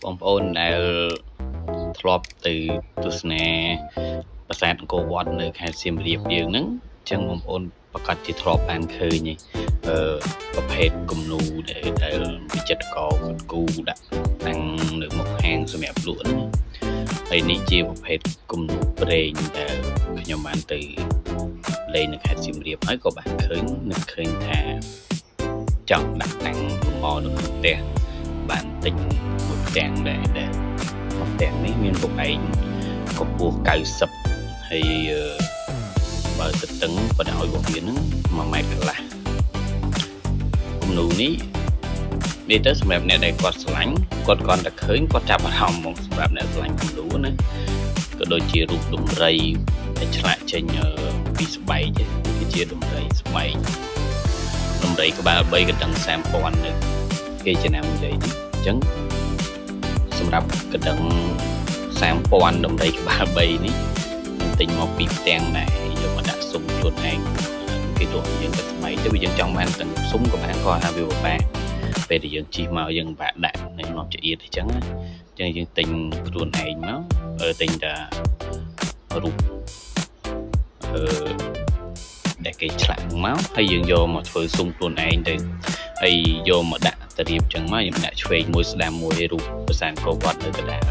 បងប្អូនដែលធ្លាប់ទៅទស្សនាប្រាសាទអង្គរវត្តនៅខេត្តសៀមរាបយើងហ្នឹងអញ្ចឹងបងប្អូនប្រកាសជាធ្លាប់បានឃើញឯងអឺប្រភេទគំនូរដែលដែលវិចិត្រករគាត់គូរដាក់តាំងនៅមុខហាងសម្រាប់លក់ហ្នឹងហើយនេះជាប្រភេទគំនូរប្រេងដែលខ្ញុំបានទៅលេងនៅខេត្តសៀមរាបហើយក៏បានឃើញនឹកឃើញថាចង់ដាក់តាំងលម្អនៅក្នុងផ្ទះបានទិញមួយផ្ទាំងដែរដែលមួយផ្ទាំងនេះមានប្រវែងកម្ពស់90ហើយអឺបើទទឹងបណ្ដោយរបស់វាហ្នឹង1ម៉ែត្រកន្លះគំនូរនេះនិយាយទៅសម្រាប់អ្នកដែលគាត់ស្រឡាញ់គាត់គ្រាន់តែឃើញគាត់ចាប់អារម្មណ៍ហ្មងសម្រាប់អ្នកស្រឡាញ់គំនូរណាក៏ដូចជារូបដំរីដែលឆ្លាក់ចេញអឺពីស្បែកឯងគឺជាដំរីស្បែកដំរីក្បាល3កណ្ដឹង30,000នៅគេចំណាំនិយាយនេះអញ្ចឹងសម្រាប់កណ្ដឹង30,000ដំរីក្បាល3នេះខ្ញុំទិញមកពីផ្ទាំងដែរយកមកដាក់ស៊ុមខ្លួនឯងគេលក់យើងតែថ្មីទៅវាយើងចង់បានទាំងស៊ុមក៏បានគាត់ថាវាពិបាកពេលដែលយើងជិះមកយើងពិបាកដាក់នៅនាំចៀតអញ្ចឹងណាអញ្ចឹងយើងទិញខ្លួនឯងមកអឺទិញតែរូបអឺដែលគេឆ្លាក់មកហើយយើងយកមកធ្វើស៊ុមខ្លួនឯងទៅហើយយកមកដាក់ទៅរៀបចឹងមកយើងដាក់ឆ្វេងមួយស្ដាំមួយរូបប្រាសាទអង្គរវត្តនៅកណ្ដាល។